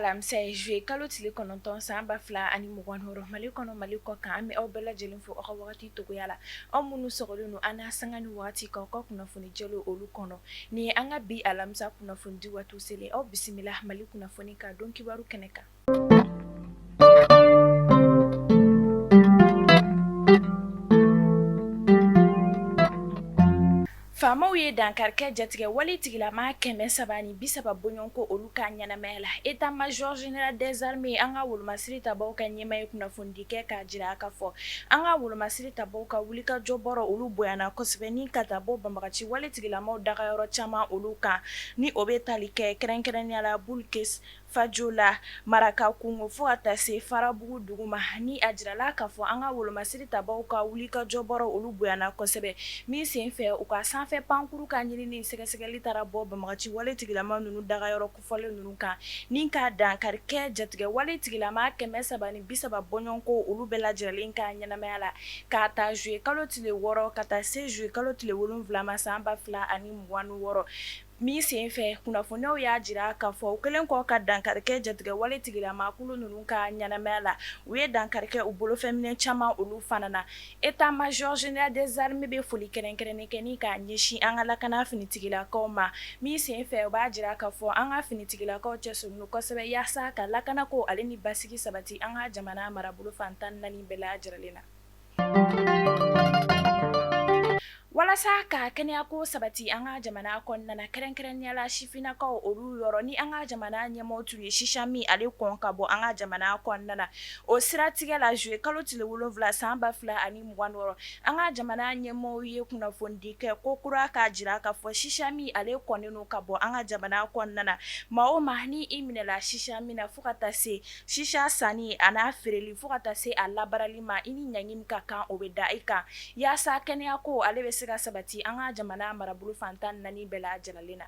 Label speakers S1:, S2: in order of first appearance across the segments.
S1: alamisa ye juillet kalo tile 9 san 2026, Mali kɔnɔ Mali kɔ kan, an bɛ aw bɛɛ lajɛlen fo aw ka wagati togoya la, aw minnu sɔgɔlen don an na sanga ni waati k'aw ka kunnafoni jɛlen olu kɔnɔ. Nin ye an ka bi alamisa kunnafonidi waati selen, aw bisimila Mali kunnafoni ka don kibaru kɛnɛ kan. Faamaw ye dankari kɛ jatigɛwale tigilamaa 330 bɔɲɔgɔnko olu ka ɲɛnamaya la. État major général des armées an ka wolomasiri tabaw ka ɲɛmaa ye kunnafonidi kɛ k'a jira k'a fɔ an ka wolomasiri tabaw ka wulikajɔ bɔrɔ olu bonyana kosɛbɛ ni ka taa bɔ banbagaci wale tigilamaw dagayɔrɔ caman olu kan, ni o bɛ tali kɛ kɛrɛnkɛrɛnnenya la Bulkes Fajola, Maraka kungo fo ka taa se Farabugu dugu ma. Ni a jirala k'a fɔ an ka wolomasiri tabaw ka wulikajɔ bɔrɔ olu bonyana kosɛbɛ, min senfɛ u ka sanfɛ pankuru ka ɲinini sɛgɛsɛgɛli taara bɔ banbagaci wale tigilama ninnu dagayɔrɔ kofɔlen ninnu kan, ni ka dankari kɛ jatigɛwale tigilamaa 330 bɔɲɔgɔnko olu bɛɛ lajɛlen ka ɲɛnamaya la, k'a ta juillet kalo tile 6 ka taa se juillet kalo tile 7 ma san 2026. Min senfɛ kunnafoniyaw y'a jira k'a fɔ u kɛlen kɔ ka dankari kɛ jatigɛwale tigilamaa kulu ninnu ka ɲɛnamaya la, u ye dankari kɛ u bolofɛnminɛ caman olu fana na. État major général des armées bɛ foli kɛrɛnkɛrɛnnen kɛ ni k'a ɲɛsin an ka lakana finitigilakaw ma, min senfɛ u b'a jira k'a fɔ an ka finitigilakaw cɛsirilen don kosɛbɛ yaasa ka lakanako ale ni basigi sabati an ka jamana marabolo fan 14 bɛɛ lajɛlen na. Walasa ka kɛnɛyako sabati an ka jamana kɔnɔna na, kɛrɛnkɛrɛnnenya la sifinnakaw olu yɔrɔ, ni an ka jamana ɲɛmɔgɔw tun ye sisa min ale kɔn ka bɔ an ka jamana kɔnɔna na, o siratigɛ la juillet kalo tile 7 san 2026, an ka jamana ɲɛmɔgɔw ye kunnafonidi kɛ ko kura k'a jira k'a fɔ sisa min ale kɔnnen don ka bɔ an ka jamana kɔnɔna na. Maa o maa ni i minɛla sisa min na, fo ka taa se sisa sanni a n'a feereli fo ka taa se a labaarali ma, i ni ɲangi min ka kan o bɛ da i kan, yaasa kɛnɛya ko ale bɛ se ka sabati an ka jamana marabolo fan 14 bɛɛ lajɛlen na.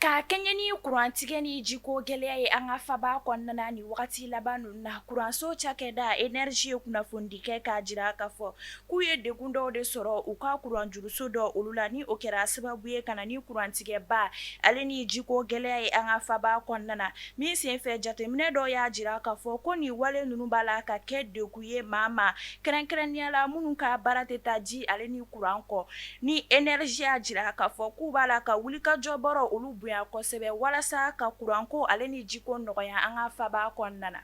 S1: Ka kɛɲɛ ni kurantigɛ ni jiko gɛlɛya ye an ka faba kɔnɔna na ni wagati laban ninnu na, kuranso cakɛda énergie ye kunnafonidi kɛ k'a jira k'a fɔ k'u ye degun dɔw de sɔrɔ u ka kuranjuruso dɔ olu la, ni o kɛra sababu ye ka na ni kurantigɛba ale ni jiko gɛlɛya ye an ka faba kɔnɔna na. Min senfɛ jateminɛ dɔw y'a jira k'a fɔ ko nin wale ninnu b'a la ka kɛ degun ye maa ma, kɛrɛnkɛrɛnnenya la minnu ka baara tɛ taa ji ale ni kuran kɔ. Ni énergie y'a jira k'a fɔ k'u b'a la ka wulikajɔ bɔrɔ olu bonya kosɛbɛ walasa ka kuranko ale ni jiko nɔgɔya an ka faba kɔnɔna na.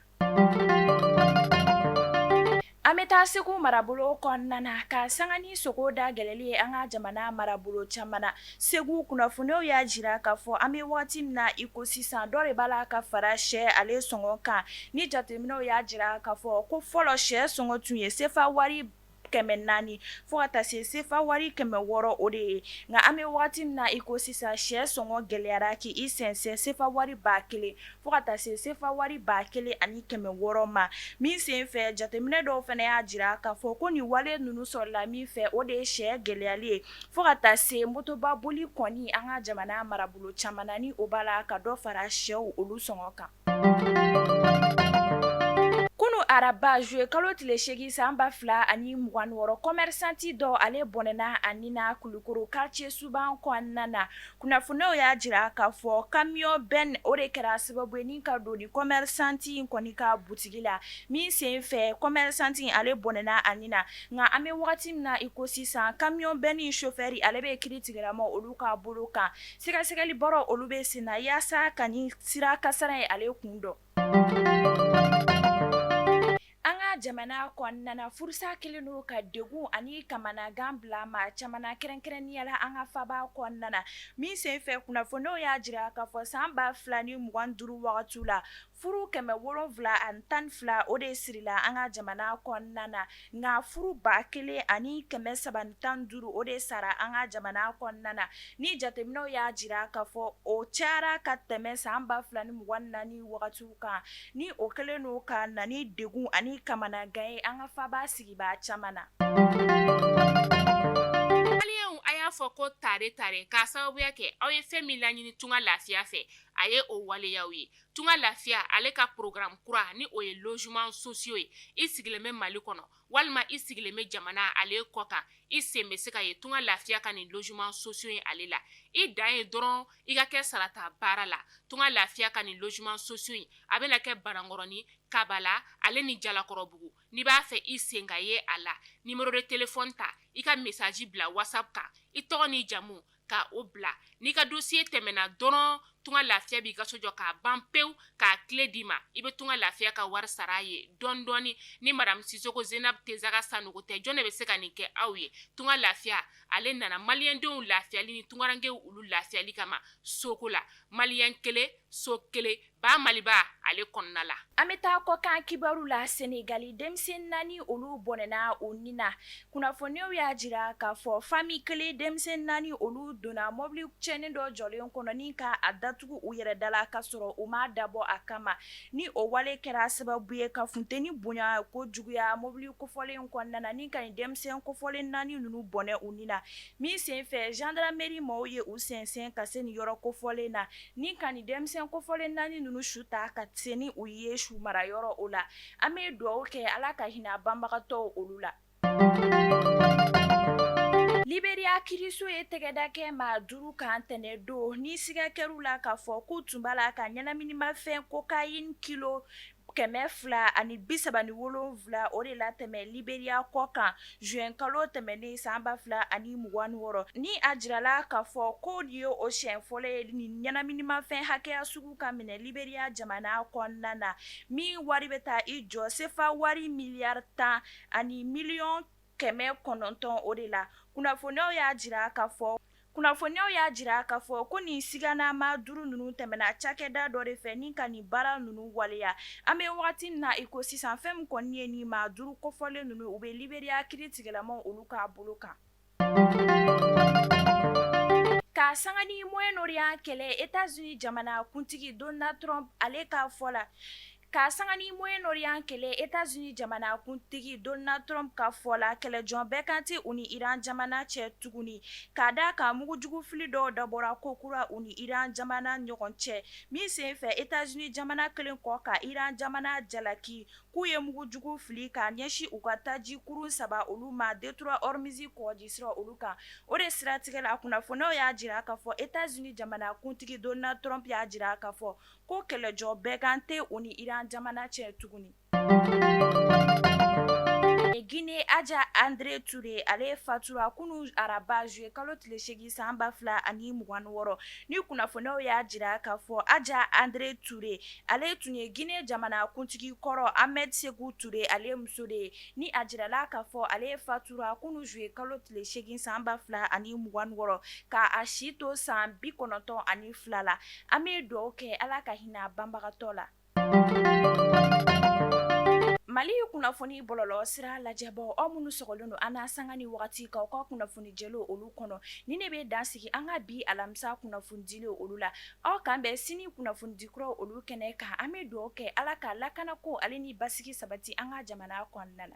S1: An bɛ taa Segu marabolo kɔnɔna na ka sanga ni sogo da gɛlɛli ye an ka jamana marabolo caman na. Segu kunnafoniyaw y'a jira k'a fɔ an bɛ waati min na i ko sisan, dɔ de b'a la ka fara sɛ ale sɔngɔ kan. Ni jateminɛw y'a jira k'a fɔ ko fɔlɔ sɛ sɔngɔ tun ye sefa wari 400 fo ka taa se sefa wari 600 o de ye, nka an bɛ waati min na i ko sisan, sɛ sɔngɔ gɛlɛyara k'i sɛnsɛn sefa wari 1000 fo ka taa se sefa wari 1600 ma. Min senfɛ jateminɛ dɔw fana y'a jira k'a fɔ ko nin wale ninnu sɔrɔla min fɛ, o de ye sɛ gɛlɛyali ye fo ka taa se motoba boli kɔni an ka jamana marabolo caman na, ni o b'a la ka dɔ fara sɛw olu sɔngɔ kan. Kunu araba juillet kalo tile 8 san 2026, commerçant dɔ ale bɔnɛna a ni na Kulukoro quartier Suban kɔnɔna na. Kunnafoniyaw y'a jira k'a fɔ camion benne o de kɛra sababu ye ni ka don ni commerçant in kɔni ka butigi la, min senfɛ commerçant in ale bɔnɛna a ni na. Nka an bɛ wagati min na i ko sisan, camion benne chauffeur ale bɛ kiritigɛlamaw olu ka bolo kan. Sɛgɛsɛgɛli baaraw olu bɛ sen na yaasa ka nin sira kasara ye ale kun dɔn. An ka jamana kɔnɔna na, furusa kɛlen don ka degun ani kamanagan bila maa caman na, kɛrɛnkɛrɛnnenya la an ka faba kɔnɔna na. Min senfɛ kunnafoniyaw y'a jira k'a fɔ san 2025 wagati la, furu 712 o de sirila an ka jamana kɔnɔna na, nka furu 1315 o de sara an ka jamana kɔnɔna na. Ni jateminɛw y'a jira k'a fɔ o cayara ka tɛmɛ san 2024 wagatiw kan, ni o kɛlen don ka na ni degun ani kamanagan ye an ka faba sigibaa caman na.
S2: Maliyɛnw, a y'a fɔ ko tare tare k'a sababuya kɛ aw ye fɛn min laɲini Tunga Lafiya fɛ, a ye o waleyaw ye. Tunga Lafiya ale ka programme kura, ni o ye logement sociaux ye. I sigilen bɛ Mali kɔnɔ. Walima i sigilen bɛ jamana ale kɔ kan, i sen bɛ se ka ye Tunga Lafiya ka nin logement sociaux in ale la. I dan ye dɔrɔn i ka kɛ sarata baara la. Tunga Lafiya ka nin logement sociaux in, a bɛna kɛ Banankɔrɔni, Kabala ale ni Jalakɔrɔbugu. N'i b'a fɛ i sen ka ye a la, numéro de téléphone ta, i ka message bila WhatsApp kan, i tɔgɔ ni jamu ka o bila. N'i ka dossier tɛmɛna dɔrɔn, Tunga Lafiya b'i ka so jɔ k'a ban pewu, k'a clé d'i ma. I bɛ Tunga Lafiya ka wari sara a ye dɔɔni dɔɔni. Ni madame Sisoko Zenab Tezaga Sanogo tɛ, jɔn de bɛ se ka nin kɛ aw ye? Tunga Lafiya ale nana maliyɛndenw lafiyali ni tungarankew olu lafiyali kama soko la. Maliyɛn kelen, so kelen, ba Maliba ale kɔnɔna la.
S1: An bɛ taa kɔkan kibaru la. Senegali, denmisɛn naani olu bɔnɛna u ni na. Kunnafoniw y'a jira k'a fɔ famille kelen denmisɛn naani olu donna mɔbili cɛnnen dɔ jɔlen kɔnɔ ni ka a datugu u yɛrɛ da la, ka sɔrɔ u m'a dabɔ a kama. Ni o wale kɛra sababu ye ka funteni bonya ko juguya mɔbili kofɔlen kɔnɔna na, ni ka nin denmisɛn kofɔlen naani ninnu bɔnɛ u ni na. Min senfɛ, gendarmerie maaw ye u sɛnsɛn ka se nin yɔrɔ kofɔlen na, ni ka nin denmisɛn kofɔlen naani ninnu su ta ka se ni u ye su mara yɔrɔ o la. An bɛ dugawu kɛ, Ala ka hinɛ banbagatɔw olu la. Liberia kiriso ye tɛgɛda kɛ maa duuru kan tɛnɛn don, ni siga kɛr'u la k'a fɔ k'u tun b'a la ka ɲɛnaminimafɛn cocaïne kilo 237 o de latɛmɛ Liberia kɔ kan juin kalo tɛmɛnen san 2026. Ni a jirala k'a fɔ ko nin ye o siɲɛ fɔlɔ ye nin ɲɛnaminimafɛn hakɛya sugu ka minɛ Liberia jamana kɔnɔna na, min wari bɛ taa i jɔ sefa wari miliyari 10 ani miliyɔn 900 o de la. Kunnafoniyaw y'a jira k'a fɔ ko nin siganama duuru ninnu tɛmɛna cakɛda dɔ de fɛ ni ka nin baara ninnu waleya. An bɛ wagati min na i ko sisan, fɛn min kɔni ye nin maa duuru kofɔlen ninnu, u bɛ Liberia kiritigɛlamaw olu ka bolo kan. Ka sanga ni Moyen-Orient kɛlɛ, États-Unis jamana kuntigi Donald Trump ale ka fɔ la Ka sanga ni Moyen-Orient kɛlɛ, États-Unis jamana kuntigi Donald Trump ka fɔ la, kɛlɛjɔ bɛnkan tɛ u ni Iran jamana cɛ tuguni, ka da kan mugujugu fili dɔw dabɔra kokura u ni Iran jamana ɲɔgɔn cɛ. Min senfɛ, États-Unis jamana kɛlen kɔ ka Iran jamana jalaki k'u ye mugujugu fili ka ɲɛsin u ka taji kurun saba olu ma détroit Hormuz kɔgɔji sira olu kan. O de siratigɛ la, kunnafoniyaw y'a jira k'a fɔ États-Unis jamana kuntigi Donald Trump y'a jira k'a fɔ ko kɛlɛjɔ bɛnkan tɛ u ni Iran jamana cɛ tuguni. Guinée, Adja André Touré ale fatura kunun araba juillet kalo tile 8 san 2026. Ni kunnafoniyaw y'a jira k'a fɔ Adja André Touré ale tun ye Guinée jamana kuntigi kɔrɔ Ahmed Sékou Touré ale muso de ye. Ni a jirala k'a fɔ ale fatura kunun juillet kalo tile 8 san 2026, ka a si to san 92 la. An bɛ dugawu kɛ, Ala ka hinɛ banbagatɔ la. Mali kunnafoni bɔlɔlɔ sira lajɛbaw, aw minnu sɔgɔlen don an na sanga ni wagati k'aw ka kunnafoni jɛlen olu kɔnɔ, ni ne bɛ dan sigi an ka bi alamisa kunnafoni dilen olu la. Aw k'an bɛn sini kunnafonidi kuraw olu kɛnɛ kan. An bɛ dugawu kɛ, Ala ka lakanako ale ni basigi sabati an ka jamana kɔnɔna na.